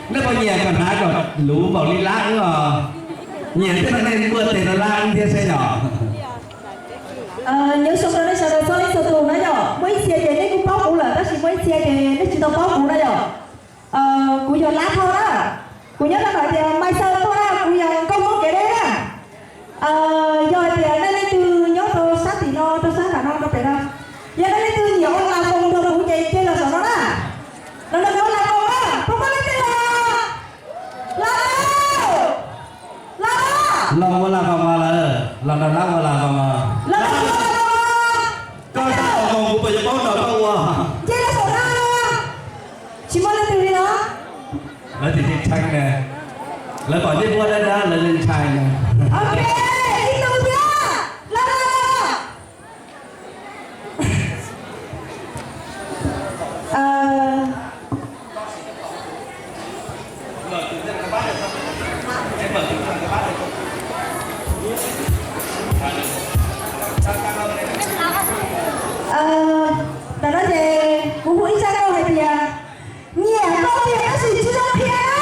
Nej puas nyiam kom hnav kom luv npaum li Lab wb os? Nyiam thiab no nej muaj tes rau Lab wb thiab seb yom. Nyob zoo rau nej sawv daws txhua leej txhua tus na yom. Muaj ib txhia ces nej kuj paub kuv lawm tab sis muaj ib txhia ces nej tsis tau paub kuv na yom. Kuv yog Lab Thoj na, kuv nyob rau ntawm tias Mais Xaws tuaj na, kuv yog nkauj Hmoob kev deb na. Yog hais tias nej leej twg nyob rau sab tim no, rau sab nram no, rau pem no, yog nej leej twg nyiam ua las foos nrog kuv ces cia los saum no na. Los nrog kuv ua las foos na, puas muaj leej twg los? Los, los, los ua las foos mas lawm, los nrog Lab ua las foos mas. Los nrog kuv ua las foos mas. Koj sab foos mas kuv puas yuav paub nrog koj ua? Cia los saum no. Tsis muaj leej twg li los? Lawv tsis ntshai na. Lawv pom nej muab dab dab lawv ntshai na. Ok, ib tug thiab. Los, los, los. Tam no ces kuv hu ib zaj nkauj hais tias nyiam nkauj tiag tab sis tsis zoo qhia na.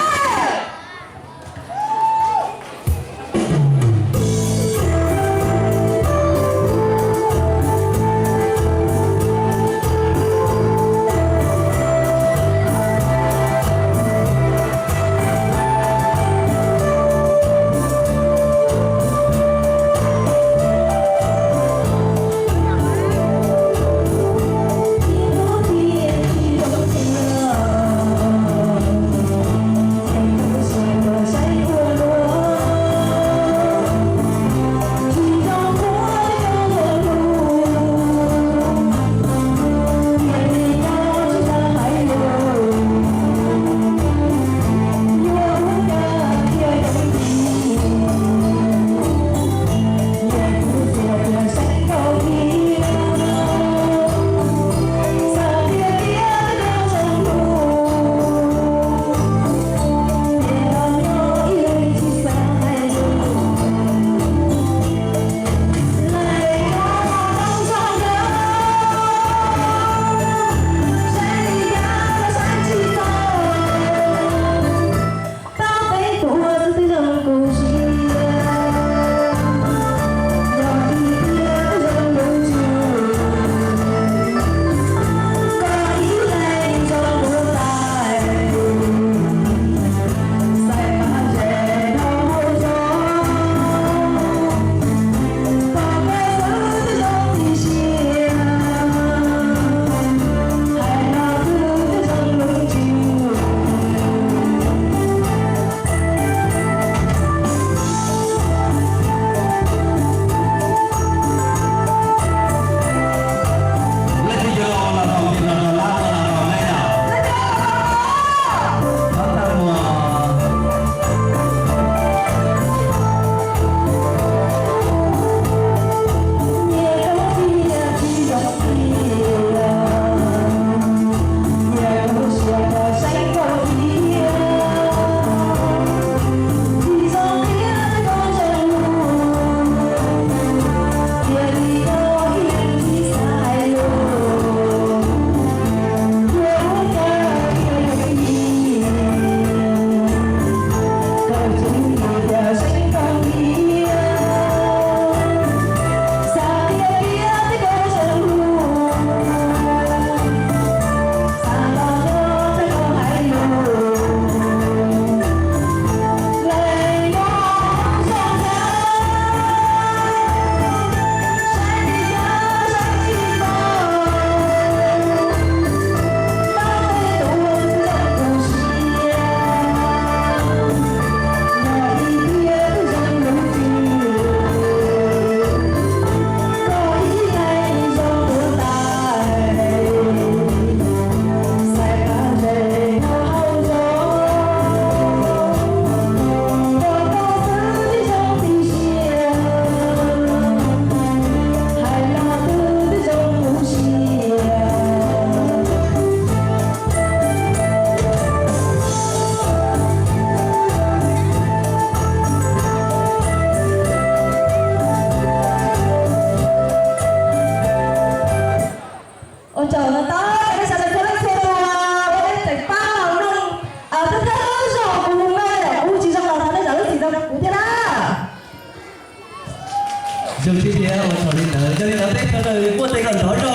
Zoo siab thiab ua tsaug li ntawd. Yog li ntawd peb sawv daws muaj tes kom nrov zog.